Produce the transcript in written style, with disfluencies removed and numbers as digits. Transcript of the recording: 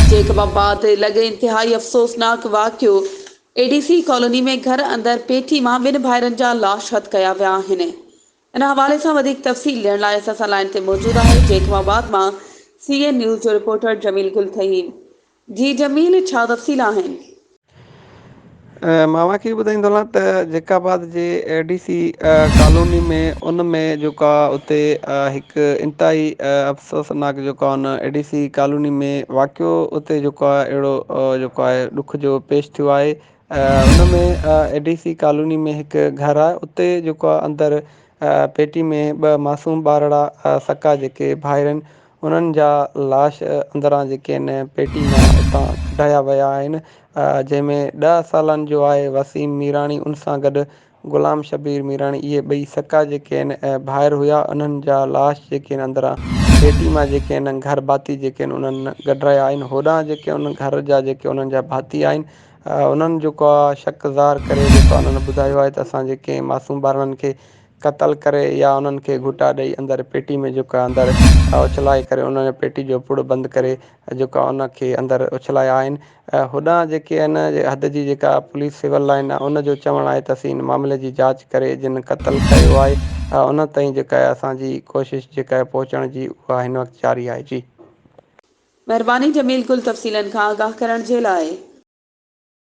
Jacob آباد لڳ انتهائي افسوسناڪ واقعو، اي ڊي سي ڪالوني ۾ گهر اندر پيٽي مان ٻن ڀائرن جا لاش هٿ ڪيا ويا آهن. ان حوالي سان وڌيڪ تفصيل ڏيڻ لاء اسان سان لائين تي موجود آهي جيڪب آباد مان سي اين نيوز جو رپورٽر جميل گل ٿهيم. جي جميل ڇا تفصيل آهن؟ مان اوهان کي ٻڌائيندو هلان ته جيڪب آباد جي اي ڊي سي ڪالوني ۾ ان ۾ جيڪو آ اتي هڪ انتهائي افسوسناڪ جيڪو آ ان اي ڊي سي ڪالوني ۾ واقعو اتي جيڪو آ اهڙو جيڪو آهي ڏک جو پيش ٿيو آهي ان ۾ اي ڊي سي ڪالوني ۾ هڪ گهر آهي اتي جيڪو آ اندر پيٽي ۾ ٻه معصوم ٻارڙا سڪا جيڪي ڀائر آهن انهن جا لاش اندران جيڪي آهن پيٽي مان اتان ڪڍايا ويا آهن جنهن ۾ ڏهه سالن جو آهي وسيم ميراڻي ان سان گڏ غلام شبير ميراڻي اهي ٻئي سڪا جيڪي آهن ڀائر هيا انهن جا لاش جيڪي آهن اندران پيٽي مان جيڪي آهن گهر ڀاتي جيڪي آهن انهن ڪڍرايا آهن هوڏانهن جيڪي ان گهر جا جيڪي انهن جا ڀاتي آهن انهن جيڪو آهي شڪ ظاهر ڪري جيڪو انهن ٻڌايو آهي ته اسان جي ڪنهن معصوم ٻارڙن کي قتل ڪري يا انهن کي گهوٽا ڏئي اندر پيٽي ۾ جيڪو آهي اندر اڇلائي ڪري انهن جي پيٽي جو پڙ بند ڪري جيڪو آهي ان کي اندر اڇلايا آهن هوڏانهن جيڪي آهن حد جي جيڪا پوليس سول لائن آهي ان جو چوڻ آهي ته اسين ان معاملي جي جاچ ڪري جن قتل ڪيو آهي ان تائين جيڪا آهي اسان جي ڪوشش جيڪا آهي پهچڻ جي اها هن وقت جاري آهي جي. مهرباني جميل گل تفصيلن کان آگاهه ڪرڻ جي لاء.